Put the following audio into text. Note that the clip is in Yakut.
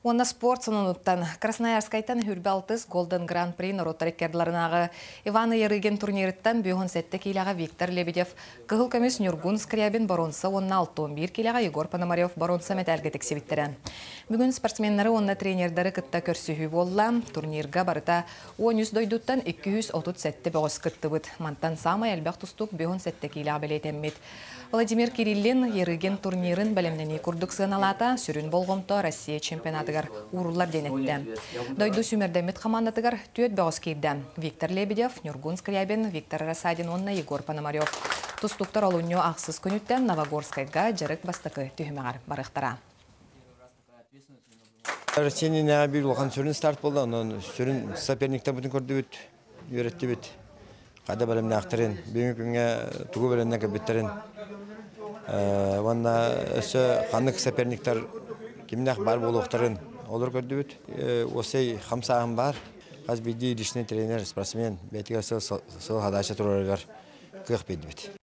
Уонна спорт сонунуттан Красноярскайтан 26 Golden Grand Prix норуоттар иккардыларынааҕы Иван Ярыгин турнирыттан 57 киилэҕэ Виктор Лебедев кыһыл көмүс, Ньургун Скрябин боруонса уонна 61 киилэҕэ Егор Пономарев боруонса мэтээлгэ тиксибиттэрэ. Бүгүн спортсменнары уонна тренердары кытта көрсүһүү буолла. Турнирга барыта 13 дойдуттан 237 бөҕөс кыттыбыт. Мантан саамай элбэх тустуук 57 киилэҕэ бэлиэтэммит. Владимир Кириллин Ярыгин турнирын бэлэмнэнии курдук сыаналаата, сүрүн болҕомто Россия чемпионатыгар ууруллар диэн эттэ. Дойду сүүмэрдэммит хамаандатыгар түөрт бөҕөс киирдэ. Виктор Лебедев, Ньургун Скрябин, Виктор Рассадин уонна Егор Пономарев. Тустууктар олунньу ахсыс күнүттэн Новогорскайга дьарык бастакы түһүмэҕэр барыахтара. Россияны биир улахан сүрүн старт буолла, онон сүрүн соперниктарбытын көрдүбүт, үөрэттибит. Хайда бэлэмнээхтэрин, бүгүҥҥү күҥҥэ тугу бэлэмнээн кэлбиттэрин уонна өссө ханнык соперниктар кимнээх баар буолуохтарын олор көрдүбүт. Уопсай хамсааһын баар. Хас биирдии личный тренер, спортсмен бэйэтигэр сыл, сыл задача турарыгар кыах биэрдибит.